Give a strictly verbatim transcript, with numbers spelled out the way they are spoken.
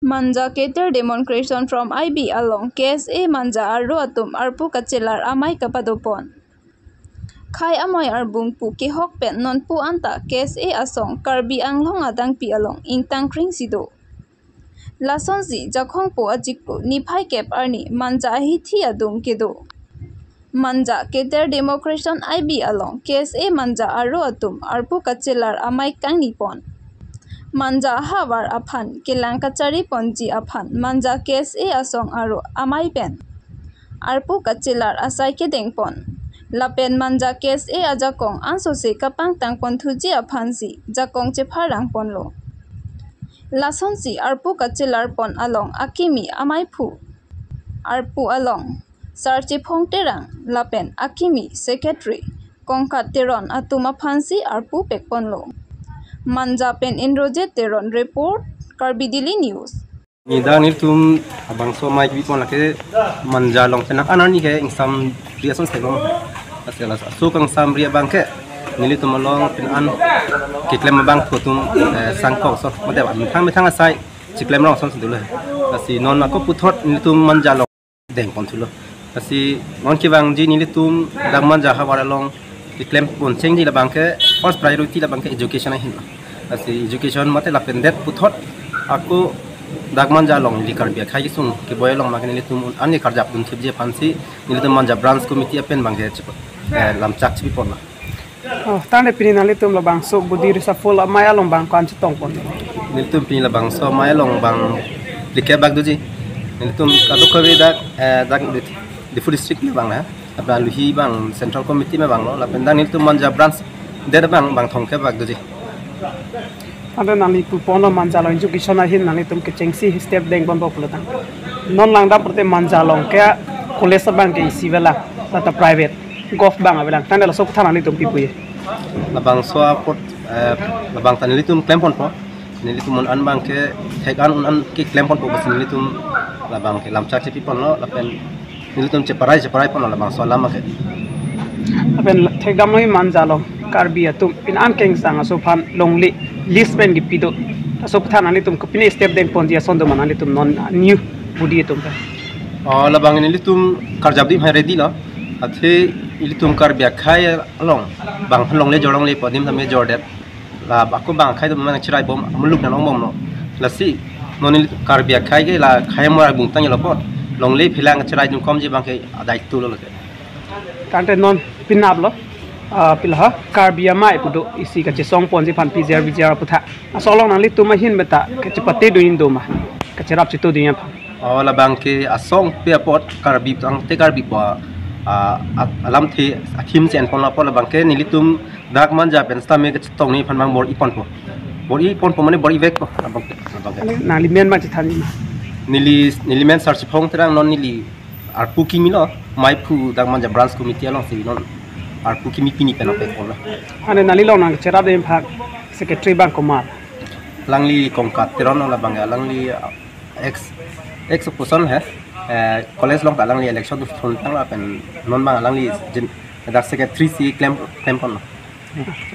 Manja Cadre Demonstration from I B along K S A Manja aro atum arpu kachelar amei kapadopon. Khei amei arbung pu kehok pen nonpu anta K S A asong Karbi Anglong adangpi along ingtang kring si do. Lasonsi Jakhong po achiklo niphai kep arni Manja ahithi adung kedo. Manja Cadre Demonstration I B along K S A Manja aro atum arpu kachelar amei kangnipon. Manja ahavar aphan kelang kachariponji aphan Manja K S A asong aro amei pen arpu kachelar asai kedengpon. Lapen Manja K S A ajakong ansose kapangtangponthuji aphansi jakong chepharangponlo. Lasonsi arpu kachelarpon along akimi ameiphu arpu along Sarchepong Terang lapen akimi secretary Kongkat Teron atum aphansi arpu pekponlo. Manja pen Indrajit Teron report, Karbi Daily News. Nidang nelitum abangso amei kebipon lake Manja along penang an arni ke ingsamri ason sebong. Asela so kangsamri abang ke nelitum along penang an keklem abangphu atum, eh, sangkok so mate methang methang asai cheklem rong ason si dolo. Lasi non ako puthot nelitum Manja along dengponthulo. Lasi non kevangji nelitum dak Manja ahavar along keklempon chengji labang ke first priority labang ke education ahin lo. Lasi education mate lapen det puthot ako dak Manja along ili Karbi akhei kesung keboi along mate nelitum an ke karjapdun thipji aphansi nelitum Manja branch committee apen abang ke chep-, eh, lamchak chepiponlo. Oh, tangte pini nanglitum labangso body reshuffle amei along abang ko-an chetongpon? Nelitum pini labangso amei along abang phlikep bak doji. Nelitum kadokave dak, eh, dak Diphu district abang lo. Lapen aluhi abang Central Committee abang lo. Lapen dak nelitum Manja branch det abang abang thomkep bak doji. Tangte nangli puponlo Manja along education ahin nanglitum kechengsi step dengponpo pulo tang. Non langdam pulote Manja along ke college abang ke isi avelang, tata private, govt abang avelang. Tangte laso aputhak nanglitum pi puji? Labangso apot, eh, labang ta nelitum klemponpo. Nelitum un an abang ke thek an un an keklemponpo, basi nelitum labang ke lamchak chepiponlo lapen nelitum cheparai cheparaiponlo labangso alam ke. Lapen thekdamlo Manja along Karbi atum pini an kengsang aso aphan longle list pen kepi do. Laso aputhak nanglitum kopine step dengponji ason do ma nanglitum non new body atum pen? Oh, labang nelitum karjapdun hai ready lo. Athe ilitum Karbi akhei along abang aphan longle jor longlepo, adim tame jordet. La ako abang akhei atum nang cheraibom, muluk nang longbomlo. Lasi non ili Karbi akhei ke la khei amei arbung tanglo apot longle phelang cheraidun komji abang ke adaitulolo ke. Tangte non penaplo, ah, pila ha Karbi amei pu do isi kachesongponji aphan P G R V G R aputhak. Laso along nanglitum ahin mate kachepatedun do ma, kacherap chetodun aphan? Oh, labang ke asong pe apot Karbi tangte Karbi pu, ah, at-, alamthe athim si enponlo apot labang ke nelitum dak Manja pen sitame kachetongji aphan abang bor-iponpo. Bor-iponpo mane bor-ivekpo labang ke, labang ke. Nangli men abang chethanji ma? Neli, neli men Sarchepong Terang, non neli arpu kimi lo, meiphu dak Manja branch committee alongsi non arpu kimi pini pen apekponlo. Ane nangli along nangcherapdun aphan secretary abang komat? Alangli Kongkat Teron lo, labang alangli, ah, ex, ex opposition he, eh, college along ta alangli election dun thun tanglo lapen non abang alangli jin dak secretary si klem, klemponlo.